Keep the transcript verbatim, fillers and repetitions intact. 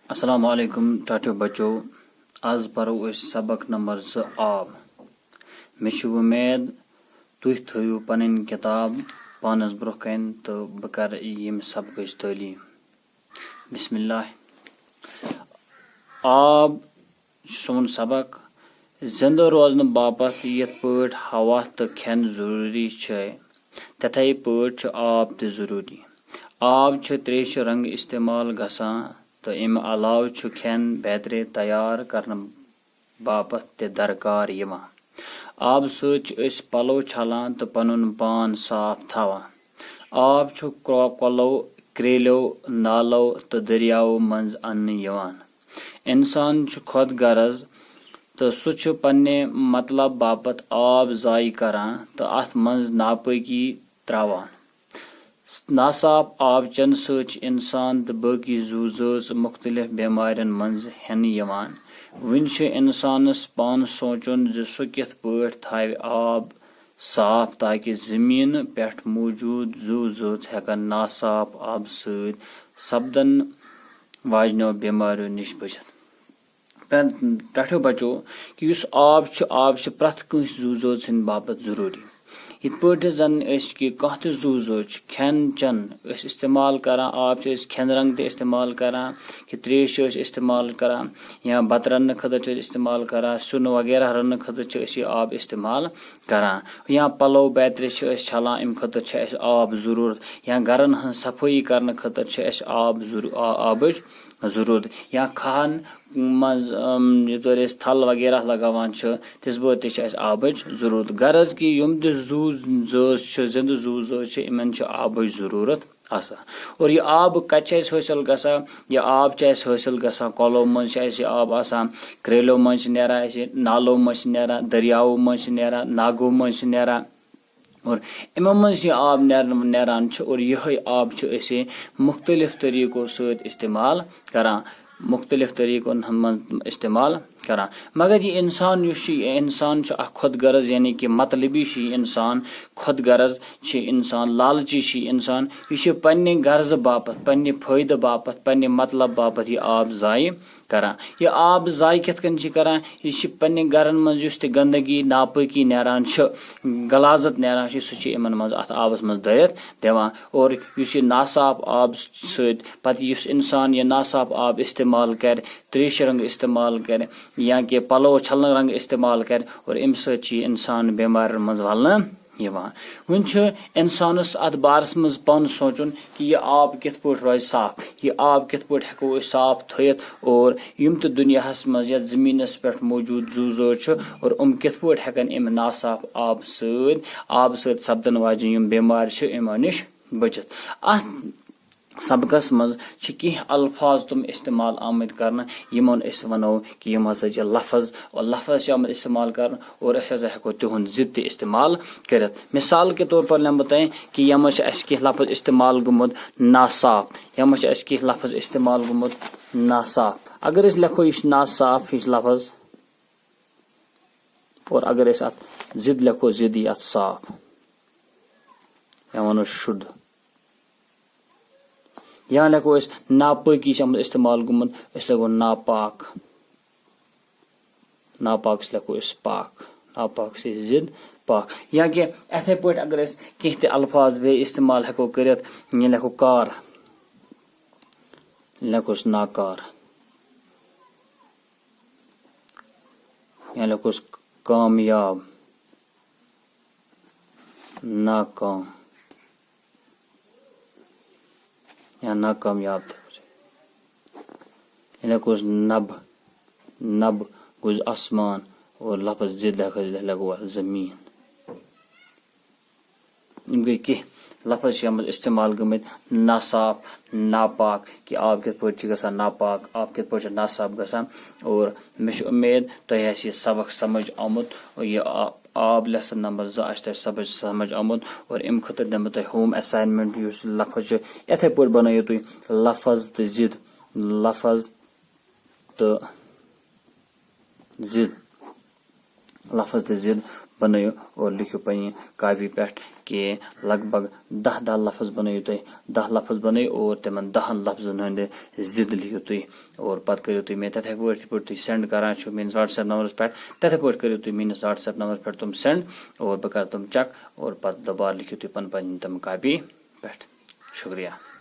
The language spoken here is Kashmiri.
السلام علیکم ٹاٹھیو بچو، آز پرو أسۍ سبق نمبر زٕ، آب۔ مےٚ چھِ وۄمید تُہۍ تھٲیِو پنٕنۍ کِتاب پانس برٛونٛہہ کنہِ تہٕ بہٕ کرٕ ییٚمہِ سبقٕچ تعلیٖم۔ بسم اللہ۔ آب چھُ سون سبق۔ زِنٛدٕ روزنہٕ باپتھ یِتھ پٲٹھۍ ہوا تہٕ کھٮ۪ن ضروٗری چھِ، تِتھے پٲٹھۍ چھُ آب تہِ ضروٗری۔ آب چھُ تریشہِ رنٛگہٕ استعمال گژھان تہٕ اَمہِ علاوٕ چھُ کھٮ۪ن بیترِ تیار کرنہٕ باپتھ تہِ درکار یِوان۔ آبہٕ سۭتۍ چھِ أسۍ پلو چھلان تہٕ پنُن پان صاف تھاوان۔ آب چھُ کرٛو-، کۄلو، کرٛیلیو، نالو تہٕ دٔریاوو منٛز اننہٕ یِوان۔ انسان چھُ خۄد غرض تہٕ سُہ چھُ پننہِ مطلب باپتھ آب ضایع کران تہٕ اتھ منٛز ناپٲکی تراوان۔ ناصاف آب چنہٕ سۭتۍ چھِ انسان تہٕ باقی زُو زٲژ مُختٔلِف بٮ۪مارٮ۪ن منٛز ہٮ۪نہٕ یِوان۔ وۄنۍ چھُ انسانس پانہٕ سونٛچُن زِ سُہ کِتھ پٲٹھۍ تھاوِ آب صاف، تاکہِ زٔمیٖنہٕ پٮ۪ٹھ موٗجوٗد زُو زٲژ ہٮ۪کن ناصاف آبہٕ سۭتۍ سپدن واجنیو بٮ۪مارٮ۪و نِش بٔچِتھ۔ پٮ۪ن-، ٹاٹھیو بچو، کہِ یُس آب چھُ، آب چھُ پرٛٮ۪تھ کٲنٛسہِ زُو زٲژ ہٕنٛدِ باپتھ ضروٗری۔ یِتھ پٲٹھۍ زن أسۍ کہِ کانٛہہ تہِ زُو زٲژ چھُ کھٮ۪ن چٮ۪ن أسۍ استعمال کران، آب چھِ أسۍ کھٮ۪نہٕ رنٛگ تہِ استعمال کران، کہِ تریش چھِ أسۍ استعمال کران، یا بتہٕ رننہٕ خٲطرٕ چھِ أسۍ استعمال کران، سیُن وغیرہ رننہٕ خٲطرٕ چھِ أسۍ یہِ آب استعمال کران، یا پلو بیترِ چھِ أسۍ چھلان، اَمہِ خٲطرٕ چھِ اَسہِ آب ضروٗرت، یا گرن ہٕنٛز صفٲیی کرنہٕ خٲطرٕ چھِ اَسہِ آب ضروٗ-، آ-، آبٕچ ضروٗرت، یا کھہن منٛز، أم، یَپٲرۍ أسۍ تھل وغیرہ لگاوان چھِ، تِژھ بٲرۍ تہِ چھِ اَسہِ آبٕچ ضروٗرت۔ غرض کہِ یِم تہِ زُو زٲژ چھِ، زِنٛدٕ زُو زٲژ چھِ، یِمن چھِ آبٕچ ضروٗرت آسان۔ اور یہِ آب کَتہِ چھِ اَسہِ حٲصِل گژھان؟ یہِ آب چھِ اَسہِ حٲصِل گژھان، کۄلو منٛز چھِ اَسہِ یہِ آب آسان، کرٛیلیو منٛز چھِ نیران اَسہِ، نالو منٛز چھِ نیران، دٔریاوو منٛز چھِ نیران، ناگو منٛز چھِ نیران۔ اور یِمو منٛز یہِ آب نیرن-، نیران چھُ، اور یِہوٚے آب چھِ أسۍ مُختٔلِف طٔریٖقو سۭتۍ استعمال کران، مُختٔلِف طٔریٖقن منٛز استعمال کران۔ مگر یہِ اِنسان یُس چھُ، یہِ اِنسان چھُ اکھ خۄد غرض، یعنی کہِ مطلبی چھُ یہِ اِنسان، خۄد غرض چھُ اِنسان، لالچی چھُ یہِ اِنسان۔ یہِ چھُ پننہِ غرضہٕ باپتھ، پننہِ فٲیدٕ باپتھ، پننہِ مطلب باپتھ یہِ آب ضایع کران۔ یہِ آب ضایع کِتھ کٔنۍ چھِ کران؟ یہِ چھِ پننہِ گرن منٛز یُس تہِ گندگی، ناپٲکی نیران چھِ، غلاظت نیران چھِ، سُہ چھِ یِمن منٛز، اتھ آبس منٛز دٲرِتھ دِوان۔ اور یُس یہِ ناصاف آب سۭتۍ پتہٕ یُس انسان یہِ ناصاف آب استعمال کرِ، تریشہِ رنٛگ استعمال کرِ، یا کہِ پلو چھلنہٕ رنٛگ استعمال کرِ، اور امہِ سۭتۍ چھُ یہِ انسان بٮ۪مارٮ۪ن منٛز ولنہٕ یِوان۔ وۄنۍ چھُ انسانس اتھ بارس منٛز پانہٕ سونٛچُن کہِ یہِ آب کِتھ پٲٹھۍ روزِ صاف، یہِ آب کِتھ پٲٹھۍ ہٮ۪کو أسۍ صاف تھٲیِتھ، اور یِم تہِ دُنیاہس منٛز یتھ زٔمیٖنس پٮ۪ٹھ موٗجوٗد زُو زٲژ چھِ، اور یِم کِتھ پٲٹھۍ ہٮ۪کن امہِ ناصاف آبہٕ سۭتۍ، آبہٕ سۭتۍ سپدن واجٮ۪ن یِم بٮ۪مارِ چھِ، یِمو نِش بٔچِتھ۔ اتھ سبقس منٛز چھِ کینٛہہ الفاظ تِم استعمال آمٕتۍ کرنہٕ، یِمن أسۍ ونو کہِ یِم ہسا چھِ لفظ، اور لفظ چھِ آمٕتۍ استعمال کرنہٕ، اور أسۍ ہسا ہٮ۪کو تِہُنٛد ضد تہِ استعمال کٔرِتھ۔ مثال کے طور پر نِمہٕ بہٕ تۄہہِ کہِ یَتھ منٛز چھِ اَسہِ کینٛہہ لفظ استعمال گوٚمُت ناصاف، یَتھ منٛز چھِ اَسہِ کینٛہہ لفظ استعمال گوٚمُت ناصاف۔ اگر أسۍ لیکھو یہِ چھُ ناصاف، یہِ چھُ لفظ، اور اگر أسۍ اتھ ضد لیکھو، ضد یی اتھ صاف، یا ونو شُد۔ یا لیکھو أسۍ ناپٲکی چھِ اَتھ منٛز استعمال گوٚمُت، أسۍ لیکھو ناپاک۔ ناپاکس لیکھو أسۍ پاک۔ ناپاک سے ضد پاک۔ یا کہ اِتھے پٲٹھۍ اگر أسۍ کینٛہہ تہِ الفاظ بیٚیہِ استعمال ہٮ۪کو کٔرِتھ، یہِ لیکھو کار، لیکھوس ناکار۔ یا لیکھوس کامیاب، ناکام۔ یا ناکامیاب تہِ ہٮ۪کو۔ یہِ لیکھوس نب، نب گوٚو آسمان، اور لفظ ضد لیکھو، لیکھو زٔمیٖن۔ یِم گٔے کینٛہہ لفظ چھِ یَتھ منٛز استعمال گٔمٕتۍ، ناصاف، ناپاک، کہِ آب کِتھ پٲٹھۍ چھِ گژھان ناپاک، آب کِتھ پٲٹھۍ چھُ ناصاف گژھان۔ اور مےٚ چھِ اُمید تۄہہِ آسہِ یہِ سبق سمجھ آمُت، اور یہِ آ-، آب lesson number زٕ آسہِ تۄہہِ سبق سمجھ آمُت، اور اَمہِ خٲطرٕ دِمہٕ بہٕ تۄہہِ home assignment، یُس لفظ چھُ، یِتھَے پٲٹھۍ بنٲیِو تُہۍ لفظ تہٕ ضد، لفظ تہٕ ضد، لفظ تہٕ ضد بنٲیِو اور لیکھِو پننہِ کاپی پٮ۪ٹھ کینٛہہ لگ بگ دَہ دَہ لفظ بنٲیِو تُہۍ۔ دَہ لفظ بنٲیِو اور تِمن دَہن لفظن ہٕنٛدِ ضد لیکھِو تُہۍ۔ اور پتہٕ کٔرِو تُہۍ مےٚ تِتھے پٲٹھۍ، یِتھ پٲٹھۍ تُہۍ سینڈ کران چھِو میٲنِس WhatsApp نمبرس پٮ۪ٹھ، تِتھے پٲٹھۍ کٔرِو تُہۍ میٲنِس WhatsApp نمبرس پٮ۪ٹھ تِم سینڈ اور بہٕ کرٕ تِم چیک اور پتہٕ دُبارٕ لیکھِو تُہۍ پنٕنۍ پنٕنۍ تِم کاپی پٮ۪ٹھ۔ شُکریہ۔